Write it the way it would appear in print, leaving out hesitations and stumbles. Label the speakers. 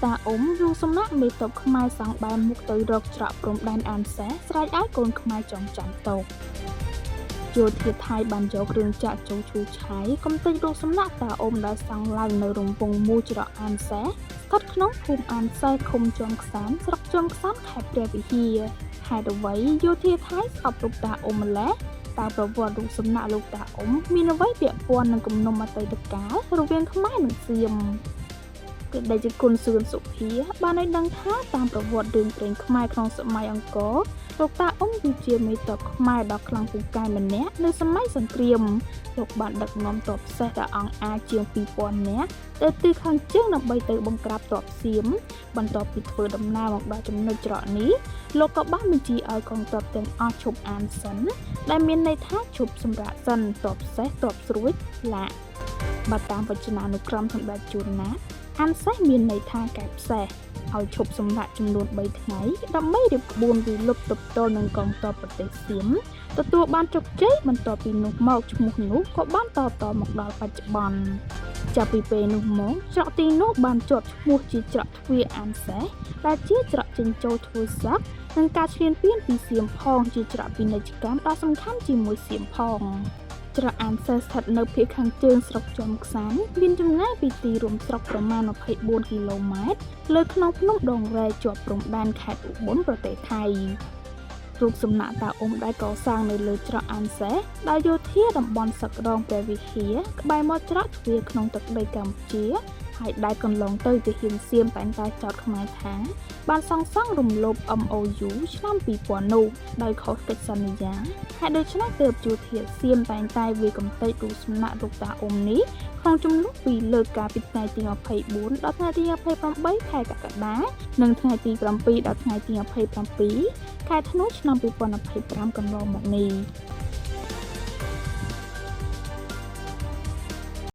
Speaker 1: តាអ៊ុំរូបសំណាកមេតបខ្មែរសង់បែរមុខទៅរកច្រកព្រំដែនអានសេះស្រែកឲ្យកូនខ្មែរចងចាំតបយោធាថៃបានយកគ្រឿងចក្រចូលឈូសឆាយកំទេចរូបសំណាកតាអ៊ុំដែលសង់ឡើងនៅរង្វង់មូលច្រកអានសេះស្ថិតក្នុងភូមិអានសេះឃុំជាំខ្សាន្តស្រុកជាំខ្សាន្តខេត្តព្រះវិហារហេតុអ្វីយោធាថៃស្អប់រូបតាអ៊ុំម្ល៉េះតើប្រវត្តិរូបសំណាកលោកតាអ៊ុំមានអ្វីពាក់ព័ន្ធនឹងគំនុំអតីតកាលរវាងខ្មែរនិងសៀមព្រះតេជគុណសឿនសុភាបានឲ្យដឹងថាតាមប្រវត្តិរឿងព្រេងខ្មែរក្នុងសម័យអង្គរលោកតាអ៊ុំគឺជាមេតបខ្មែរដ៏ខ្លាំងពូកែម្នាក់នៅសម័យសង្គ្រាមលោកបានដឹកនាំទ័ពសេះដ៏អង្អាចជាង2000នាក់ទៅទិសខាងជើងដើម្បីទៅបង្ក្រាបទ័ពសៀមបន្ទាប់ពីធ្វើដំណើរមកដល់ចំណុចច្រកនេះលោកក៏បានបញ្ជាឲ្យកងទ័ពទាំងអស់ឈប់អានសិនដែលមានន័យថាឈប់សម្រាកសិនទ័ពសេះទ័ពស្រួចឡាក់បើតាមវចនានុក្រមសម្ដេចជួនណាតអានសេះមានន័យថាកែបសេះឲ្យឈប់សម្រាកចំនួន3ថ្ងៃដើម្បីរៀបក្បួនវាយលុបទប់ទល់នឹងកងទ័ពប្រទេសសៀមទទួលបានជោគជ័យបន្ទាប់ពីនោះមកឈ្មោះនោះក៏បានតតមកដល់បច្ចុប្បន្នចាប់ពីពេលនោះមកច្រកទីនោះបានជាប់ឈ្មោះជាច្រកទ្វារអានសេះដែលជាច្រកចេញចូលធ្វើសឹកនិងការឈ្លានពានពីសៀមផងជាច្រកពាណិជ្ជកម្មដ៏សំខាន់ជាមួយសៀមផងច្រកអានសេះស្ថិតនៅភាគខាងជើងស្រុកជាំខ្សាន្តមានចម្ងាយពីទីរួមស្រុកប្រមាណ24គីឡូម៉ែត្រលើខ្នងភ្នំដងរែជាប់ព្រំដែនខេត្តឧបុលប្រទេសថៃរូបសំណាកតាអ៊ុំដែលកសាងនៅលើច្រកអានសេះដោយយោធាតំបន់សឹករងព្រះវិហារក្បែរមាត់ច្រកទ្វារក្នុងទឹកដីកម្ពុជាហើយដែលកន្លងទៅទាហានសៀមតែងតែចោទខ្មែរថាបានសង់សង់រំលោភ MOU ឆ្នាំ2000នោះដោយខុសកិច្ចសន្យាហេតុដូច្នេះទើបយោធាសៀមតែងតែវាយកំទេចរូបសំណាកលោកតាអ៊ុំនេះក្នុងចំនួនពីរលើកកាលពីថ្ងៃទី24ដល់ថ្ងៃទី28ខែកក្កដានិងថ្ងៃទី7ដល់ថ្ងៃទី27ខែធ្នូឆ្នាំ2025កន្លងមកនេះ។